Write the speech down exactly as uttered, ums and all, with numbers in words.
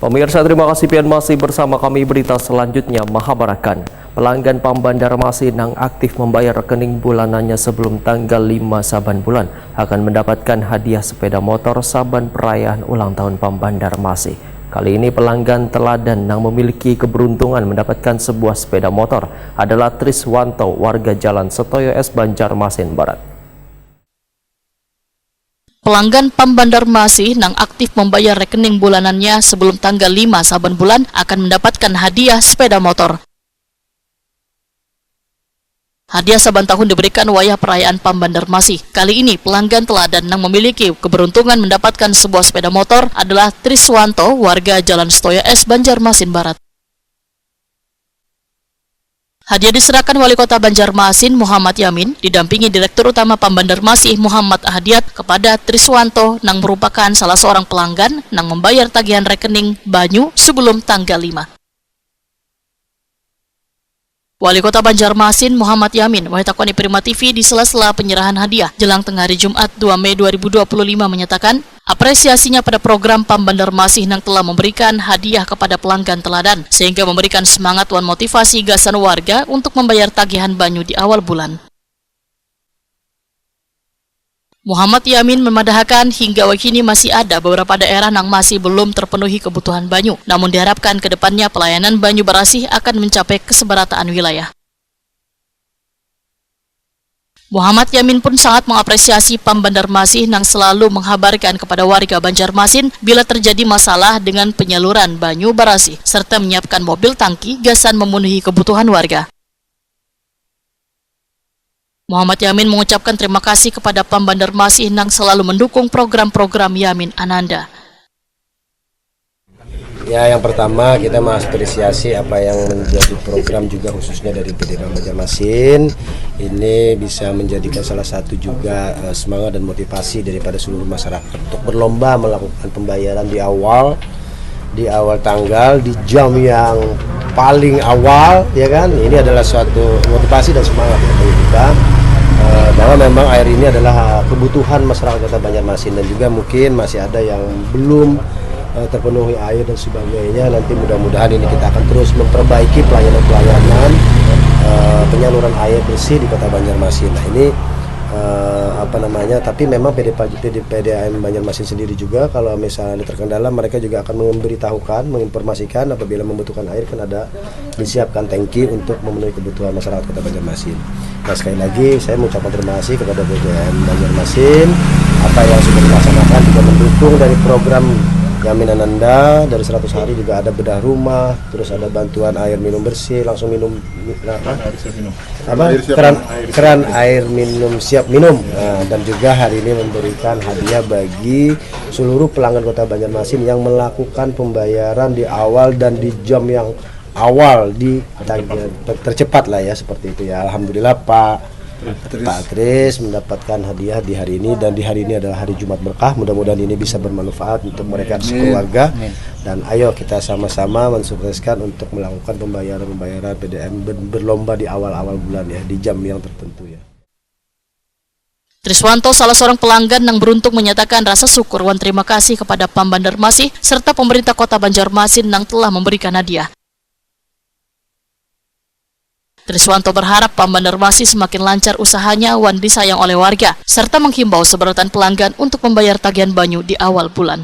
Pemirsa, terima kasih pian masih bersama kami. Berita selanjutnya mahabarakan. Pelanggan Pam Banjarmasin nang aktif membayar rekening bulanannya sebelum tanggal lima saban bulan akan mendapatkan hadiah sepeda motor saban perayaan ulang tahun Pam Banjarmasin. Kali ini pelanggan teladan nang memiliki keberuntungan mendapatkan sebuah sepeda motor adalah Triswanto, warga Jalan Setoyo S, Banjarmasin Barat. Pelanggan Pam Banjarmasin nang aktif membayar rekening bulanannya sebelum tanggal lima saban bulan akan mendapatkan hadiah sepeda motor. Hadiah saban tahun diberikan wayah perayaan Pam Banjarmasin. Kali ini, pelanggan teladan nang memiliki keberuntungan mendapatkan sebuah sepeda motor adalah Triswanto, warga Jalan Setoyo S, Banjarmasin Barat. Hadiah diserahkan Wali Kota Banjarmasin, Muhammad Yamin, didampingi Direktur Utama Pam Banjarmasin, Muhammad Ahdiat, kepada Triswanto, nang merupakan salah seorang pelanggan nang membayar tagihan rekening banyu sebelum tanggal lima. Wali Kota Banjarmasin, Muhammad Yamin, wahitakoni Prima T V di sela-sela penyerahan hadiah jelang tengah hari Jumat, dua Mei dua ribu dua puluh lima, menyatakan apresiasinya pada program Pam Banjarmasin nang telah memberikan hadiah kepada pelanggan teladan, sehingga memberikan semangat wan motivasi gasan warga untuk membayar tagihan banyu di awal bulan. Muhammad Yamin memadahakan, hingga wahini masih ada beberapa daerah nang masih belum terpenuhi kebutuhan banyu. Namun diharapkan ke depannya pelayanan banyu barasih akan mencapai keseberataan wilayah. Muhammad Yamin pun sangat mengapresiasi Pam Banjarmasin nang selalu menghabarkan kepada warga Banjarmasin bila terjadi masalah dengan penyaluran banyu barasih, serta menyiapkan mobil tangki gasan memenuhi kebutuhan warga. Muhammad Yamin mengucapkan terima kasih kepada Pam Banjarmasin nang selalu mendukung program-program Yamin Ananda. Ya, yang pertama kita mengapresiasi apa yang menjadi program juga khususnya dari P D Pam Banjarmasin. Ini bisa menjadikan salah satu juga, eh, semangat dan motivasi daripada seluruh masyarakat untuk berlomba melakukan pembayaran di awal, di awal tanggal, di jam yang paling awal, ya kan? Ini adalah suatu motivasi dan semangat bagi kita, eh, bahwa memang air ini adalah kebutuhan masyarakat Kota Banjarmasin dan juga mungkin masih ada yang belum, eh, terpenuhi air dan sebagainya. Nanti mudah-mudahan ini kita akan terus memperbaiki pelayanan-pelayanan, eh, penyaluran air bersih di Kota Banjarmasin. Nah, ini, eh, apa namanya, tapi memang P D P, P D, P D A M Banjarmasin sendiri juga, kalau misalnya terkendala, mereka juga akan memberitahukan, menginformasikan apabila membutuhkan air, kan ada disiapkan tangki untuk memenuhi kebutuhan masyarakat Kota Banjarmasin. Nah, sekali lagi saya mengucapkan terima kasih kepada P D A M Banjarmasin, apa yang sudah dilaksanakan juga mendukung dari program Yamin Ananda dari seratus hari, juga ada bedah rumah, terus ada bantuan air minum bersih, langsung minum, apa? Air siap minum. Apa? Air siap keran minum, air siap keran minum. Air minum siap minum. Nah, dan juga hari ini memberikan hadiah bagi seluruh pelanggan Kota Banjarmasin yang melakukan pembayaran di awal dan di jam yang awal, di tercepat, ter-, tercepat lah ya, seperti itu ya. Alhamdulillah, Pak Tris. Pak Tris mendapatkan hadiah di hari ini, dan di hari ini adalah hari Jumat berkah. Mudah-mudahan ini bisa bermanfaat untuk mereka sekeluarga. Amin. Dan ayo kita sama-sama mensukseskan untuk melakukan pembayaran-pembayaran P D M ber-, berlomba di awal-awal bulan ya, di jam yang tertentu ya. Triswanto, salah seorang pelanggan nang beruntung, menyatakan rasa syukur wan terima kasih kepada Pam Banjarmasin serta pemerintah Kota Banjarmasin nang telah memberikan hadiah. Triswanto berharap Pam Banjarmasin semakin lancar usahanya wan disayang oleh warga, serta menghimbau seberatan pelanggan untuk membayar tagihan banyu di awal bulan.